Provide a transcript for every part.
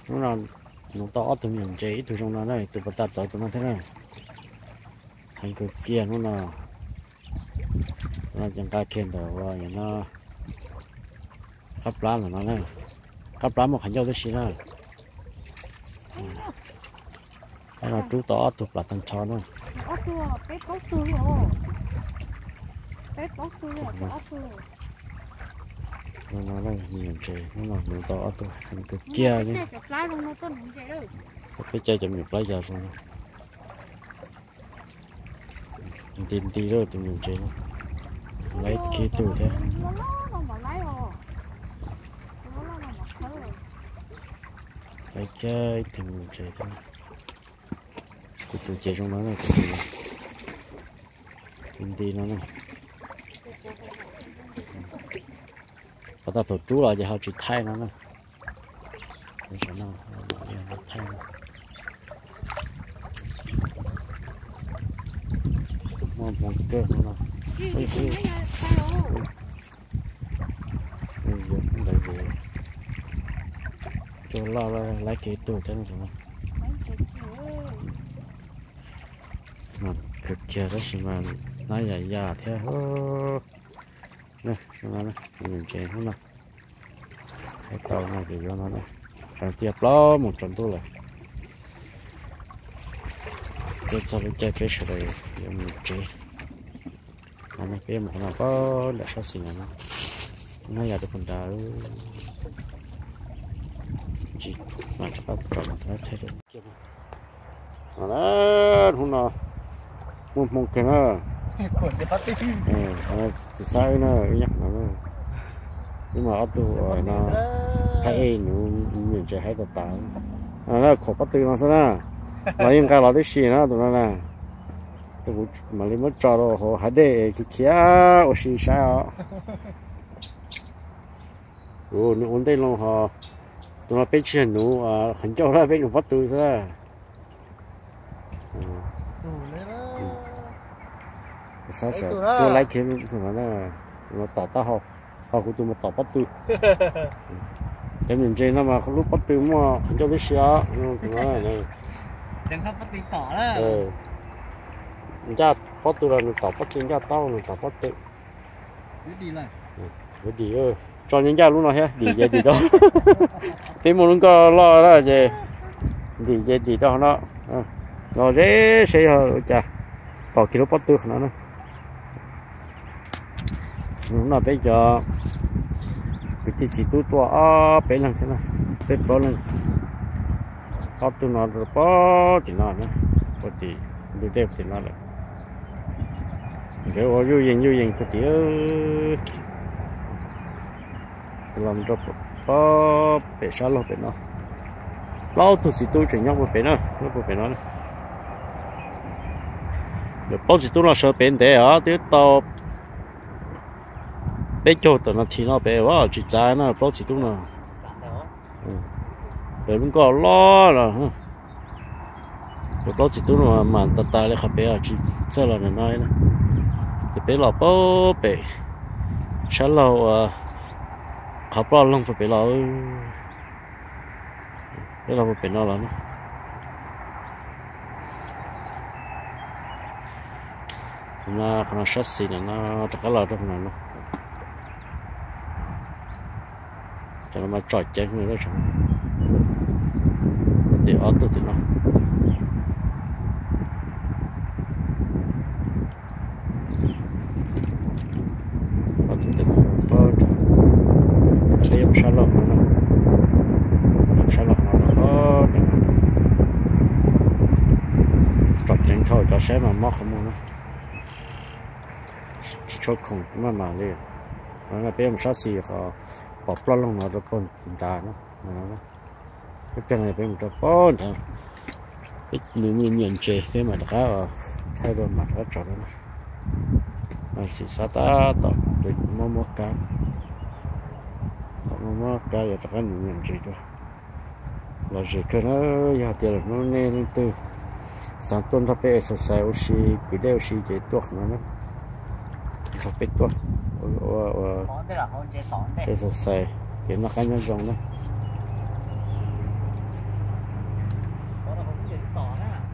Hnub no nuv tau ob tug me nyuam ntses, ib tug zoo no na, tus puag ta txawv tus no thiab na. Heev kawg kiag hnub no. Hnub no ces nqa kiag ntawm ua no qab plab ntawm no na. Qab plab muaj qhov ncauj tib si na. Qab no rub tau ob tug plas tag nrho na. Hnub no me nyuam ntses hnub no nuv tau ob tug heev kawg kiag li. Peb caij cov me nyuam plab yas zoo no. Nti nti lawm tus me nyuam ntses no. Laiv kiag tug thiab. Laiv kiag ib tug me nyuam ntses thiab. Kuv tus ces zoo no na, kuv tus nti no na. Qhov tag thaum rub los ces ho tsis thaij no na. Thaij no. Muaj hmoo kawg no. Ntawd cua loj laiv kiag tug thiab no. Kawg kiag tab sis mas hnab yam yam thiab. Ntses hnub no hais tau no ces yuav no, tiaj plaub moos tsaus ntuj lawm. Peb txog lub caij peb sawv daws yuav mus tsev. Peb yuav mus qhov no pab nram sab xis ntawm no, hnab yam rau puag nrad. Tsis mam rov qab tsom mus thaij rau. Hnub no muaj hmoo kawg na. Tsis xav wb na, wb nyob qhov no. Wb mas ob tug no, hais es nuv me nyuam ntses haib tas tas. Khuam pob tw no xwb na, los yeej nqa los tib si na tus no na. Kuv mam li muab tso rau hauv hav dej khiav khiav ua si saib os. Kuv nws ua ntej loo ho, tus no peb tsis yog nuv qhov ncauj lawm, peb nuv pob tw xwb. Xav tuaj laib kiag tus no, tus no tom taub hau, ho kuv tus mus tom pob tw. Cov me nyuam ntses no mas lub pob tw muaj qhov ncauj tib si os. Ncaj pob tw los nws tom pob tw, ncaj taub nws tom pob tw. Dim, tso ncaj ncaj lub no thiab, dim ces dim rau. Peb muaj lub nkoj loj lawm ces dim ces dim rau qhov no. Los ze seb yog ua cas, tom kiag lub pob tw qhov no na. Hnub no peb cov kwv tij txiv tub tuaj ob peb leeg thiab na, peb plaub leeg. Ob tug no rau pob tim no na, puag tim ntug dej puag tim no lawm. Nkawd ua yuj yees yuj yees puag tim los rau pob pem sab laug pem no. Plaub tug txiv tub tseem nyob puag pem na, nyob puag pem no. Lawv plaub txiv tub no sawv pem ntev os, twb tau peb caug tawm no thi no pem, tsis txav na plaub txiv tub no. Lawv lub nkoj loj los, lawv plaub txiv tub no mas tas tas li qhov pem tsis txawj los ntawm no li na. Ces peb los pob pem sab laug ua qhov ploj loog puag pem los, peb los puag pem no los na. No qhov no sab xis ntawm no rov qab los rau qhov no no. Cov no mas tsom ceev li, tim ob tug tim no. Ob tug tim no pob nrad, peb yuav mus sab laug no, sab laug no, tsom ceev dhau cov saib mas mob qhov muag na. Tsis tshua khoom maj mam li. No peb yuav mus sab xis qhov pom ploj loog no rau puag nrad no. Peb peg no peb mus rau puag nrad. Peb nws me nyuam ntses peb mam rov qab thaij dua mam rov qab tso rau na. Xim xav tab tom muab muab kab, tom muab muab kab yuav rov qab nws me nyuam ntses dua. Lom zem kawg na, yog tias lwm hnub nej leej twg xav tuaj nrog peb exercise ua si, kwv dej ua si ces tuaj qhov no na. Nrog peb tuaj ua exercise ces noj qab nyob zoo na.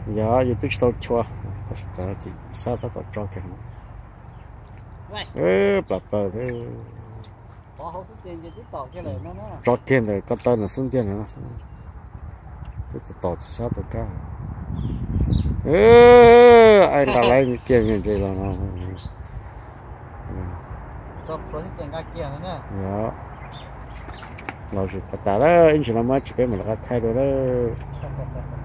Yog yus twb tsis tau chua, sab tab tom tso kiag. Plas plaws thiab. Tso kiag ntawm ko taw ntawm xub ntiag no. Twb tos tos tsis sab tau kab. Ai nqa laiv kiag me ntses los no. Los sis pas tas lawm, ib ntsis no muab tsis peb mam li qab thaij dua lawm.